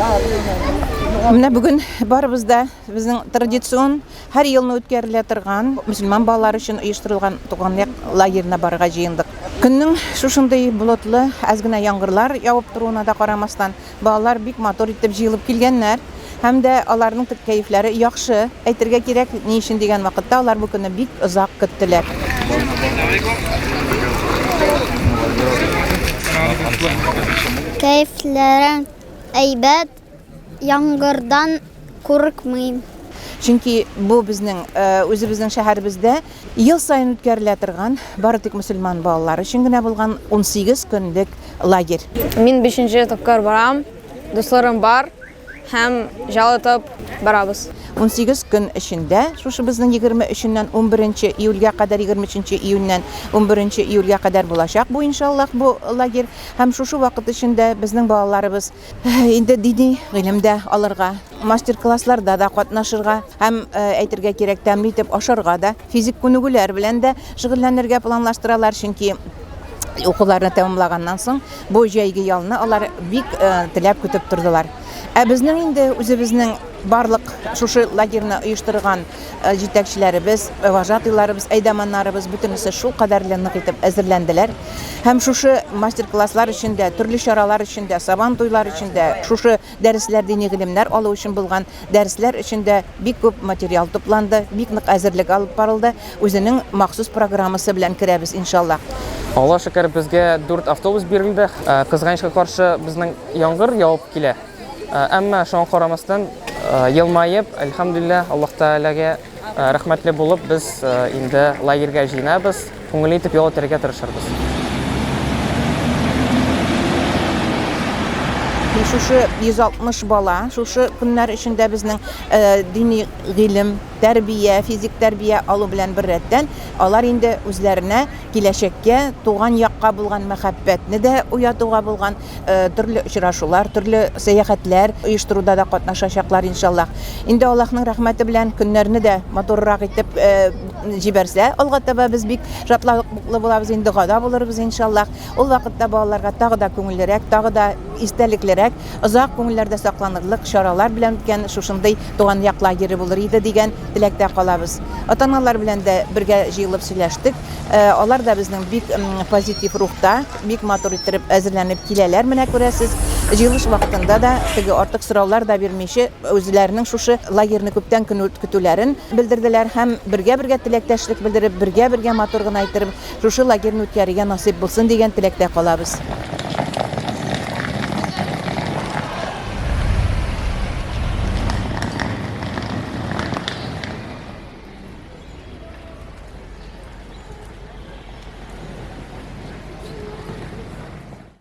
Менә бүген барыбыз да безнең традицион һәр елны үткәрелә торган мөселман балалары өчен оештырылган туган як лагерена барырга җыендык. Көннең шушындый болытлы, әз генә яңгырлар явып торуына да карамастан, балалар бик матур итеп җыелып килгәннәр һәм дә аларның кәефләре яхшы, әйтергә кирәк, ни өчен дигән вакытта алар бу көнне бик озак көттеләр. Кәефләрем әйбәт, яңгырдан курыкмыйм. Чөнки бу безнең үзебезнең шәһәребездә ел саен үткәрелә торган, бары тик мөселман балалары өчен генә булган 18 көнлек лагерь. Мин бишенче тапкыр барам, дусларым бар һәм җылытып барабыз. 18 көн эчендә, шушы безнең 23-ннән 11 июльгә кадәр, 23 июньнән 11 июльгә кадәр булачак бу, иншаллаһ, бу лагерь. Һәм шушы вакыт эчендә безнең балаларыбыз инде дини гыйлем дә алырга, мастер-классларда да катнашырга һәм, әйтергә кирәк, тәмле итеп ашарга да, физик күнегүләр белән дә шөгыльләнергә планлаштыралар, чөнки укуларны тәмамлаганнан соң бу җәйге ялны алар бик теләп көтеп тордылар. Ә безнең инде үзебезнең барлык шушы лагерьны оештырган җитәкчеләребез, вожатыйларыбыз, әйдаманнарыбыз бөтенесе шул кадәрле нык итеп әзерләнделәр. Һәм шушы мастер-класслар өчен дә, төрле чаралар өчен дә, сабан туйлар өчен дә, шушы дәресләр дини гыйлемнәр алу өчен булган дәресләр өчен дә бик күп материал тупланды, бик нык әзерлек алып барылды. Үзенең махсус программасы белән керәбез, иншаллаһ. Аллаһ шөкер, безгә дүрт автобус бирелде. Кызганычка каршы, безнең яңгыр явып килә. Әмма шуңа карамастан, елмаеп, әлхәмдүлилләһ, Аллаһ Тәгаләгә рәхмәтле булып, без инде лагерьгә җыенабыз, күңелле итеп ял итәргә тырышырбыз. Шушы 160 бала шушы көннәр эчендә безнең дини гыйлем, тәрбия, физик тәрбия алу белән беррәттән, алар инде үзләренә киләчәккә, туган якка булган мәхәббәтне дә уятуга булган төрле очрашулар, төрле сәяхәтләр оештыруда да катнашачаклар, иншаллаһ. Инде Аллаһның рәхмәте белән көннәрне дә матуррак итеп җибәрсә, алга таба без бик шатлыклы булабыз, инде догада булырбыз, иншаллаһ. Ул вакытта балаларга тагы да күңеллерәк, тагы да истәлеклерәк, озак күңелләрдә сакланырлык чаралар белән үткән шушындый туган як лагере булыр иде дигән теләктә калабыз. Ата-аналар белән дә бергә җыелып сөйләштек. Алар да безнең бик позитив рухта, бик матур иттереп әзерләнеп киләләр, менә күрәсез. Җыелыш вакытында да теге артык сораулар да бирмичә, үзләренең шушы лагерьны күптән көтүләрен белдерделәр һәм бергә-бергә теләктәшлек белдереп, бергә-бергә матур гына иттереп шушы лагерьны үткәрергә насыйп булсын дигән теләктә калабыз.